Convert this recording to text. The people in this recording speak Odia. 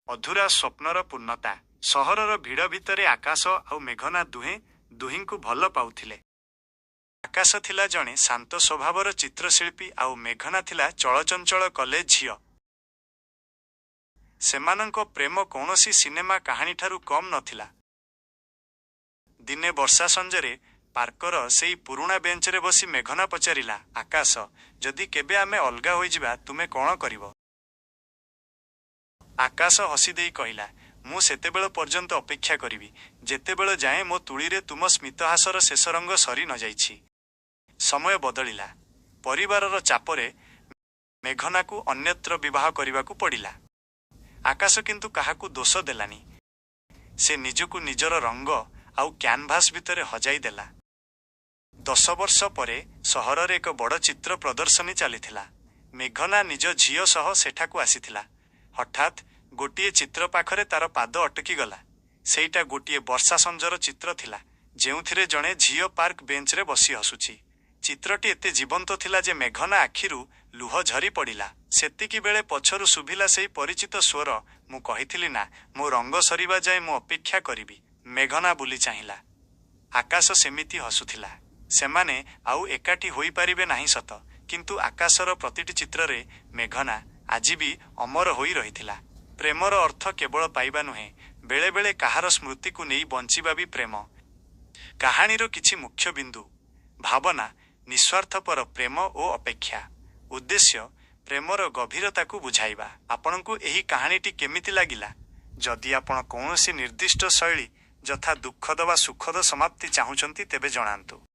ଅଧୁରା ସ୍ୱପ୍ନର ପୂର୍ଣ୍ଣତା। ସହରର ଭିଡ଼ ଭିତରେ ଆକାଶ ଆଉ ମେଘନା ଦୁହେଁ ଦୁହିଁଙ୍କୁ ଭଲ ପାଉଥିଲେ। ଆକାଶ ଥିଲା ଜଣେ ଶାନ୍ତ ସ୍ୱଭାବର ଚିତ୍ରଶିଳ୍ପୀ ଆଉ ମେଘନା ଥିଲା ଚଳଚଞ୍ଚଳ କଲେଜ ଝିଅ। ସେମାନଙ୍କ ପ୍ରେମ କୌଣସି ସିନେମା କାହାଣୀଠାରୁ କମ୍ ନଥିଲା। ଦିନେ ବର୍ଷା ସଞ୍ଜରେ ପାର୍କର ସେଇ ପୁରୁଣା ବେଞ୍ଚରେ ବସି ମେଘନା ପଚାରିଲା, "ଆକାଶ, ଯଦି କେବେ ଆମେ ଅଲଗା ହୋଇଯିବା, ତୁମେ କଣ କରିବ?" ଆକାଶ ହସିଦେଇ କହିଲା, "ମୁଁ ସେତେବେଳ ପର୍ଯ୍ୟନ୍ତ ଅପେକ୍ଷା କରିବି, ଯେତେବେଳ ଯାଏଁ ମୋ ତୂଳୀରେ ତୁମ ସ୍ମିତହାସର ଶେଷ ରଙ୍ଗ ସରି ନଯାଇଛି।" ସମୟ ବଦଳିଲା। ପରିବାରର ଚାପରେ ମେଘନାକୁ ଅନ୍ୟତ୍ର ବିବାହ କରିବାକୁ ପଡ଼ିଲା। ଆକାଶ କିନ୍ତୁ କାହାକୁ ଦୋଷ ଦେଲାନି। ସେ ନିଜକୁ ନିଜର ରଙ୍ଗ ଆଉ କ୍ୟାନଭାସ ଭିତରେ ହଜାଇ ଦେଲା। 10 ବର୍ଷ ପରେ ସହରରେ ଏକ ବଡ଼ ଚିତ୍ର ପ୍ରଦର୍ଶନୀ ଚାଲିଥିଲା। ମେଘନା ନିଜ ଝିଅ ସହ ସେଠାକୁ ଆସିଥିଲା। ହଠାତ୍ ଗୋଟିଏ ଚିତ୍ର ପାଖରେ ତାର ପାଦ ଅଟକିଗଲା। ସେଇଟା ଗୋଟିଏ ବର୍ଷା ସଞ୍ଜର ଚିତ୍ର ଥିଲା, ଯେଉଁଥିରେ ଜଣେ ଝିଅ ପାର୍କ ବେଞ୍ଚରେ ବସି ହସୁଛି। ଚିତ୍ରଟି ଏତେ ଜୀବନ୍ତ ଥିଲା ଯେ ମେଘନା ଆଖିରୁ ଲୁହ ଝରି ପଡ଼ିଲା। ସେତିକିବେଳେ ପଛରୁ ଶୁଭିଲା ସେଇ ପରିଚିତ ସ୍ୱର, "ମୁଁ କହିଥିଲି ନା, ମୋ ରଙ୍ଗ ସରିବା ଯାଏ ମୁଁ ଅପେକ୍ଷା କରିବି।" ମେଘନା ବୁଲି ଚାହିଁଲା। ଆକାଶ ସେମିତି ହସୁଥିଲା। ସେମାନେ ଆଉ ଏକାଠି ହୋଇପାରିବେ ନାହିଁ ସତ, କିନ୍ତୁ ଆକାଶର ପ୍ରତିଟି ଚିତ୍ରରେ ମେଘନା ଆଜି ବି ଅମର ହୋଇ ରହିଥିଲା। ପ୍ରେମର ଅର୍ଥ କେବଳ ପାଇବା ନୁହେଁ, ବେଳେବେଳେ କାହାର ସ୍ମୃତିକୁ ନେଇ ବଞ୍ଚିବା ବି ପ୍ରେମ। କାହାଣୀର କିଛି ମୁଖ୍ୟ ବିନ୍ଦୁ: ଭାବନା, ନିସ୍ୱାର୍ଥପର ପ୍ରେମ ଓ ଅପେକ୍ଷା। ଉଦ୍ଦେଶ୍ୟ, ପ୍ରେମର ଗଭୀରତାକୁ ବୁଝାଇବା। ଆପଣଙ୍କୁ ଏହି କାହାଣୀଟି କେମିତି ଲାଗିଲା? ଯଦି ଆପଣ କୌଣସି ନିର୍ଦ୍ଦିଷ୍ଟ ଶୈଳୀ, ଯଥା ଦୁଃଖଦ ବା ସୁଖଦ ସମାପ୍ତି ଚାହୁଁଛନ୍ତି, ତେବେ ଜଣାନ୍ତୁ।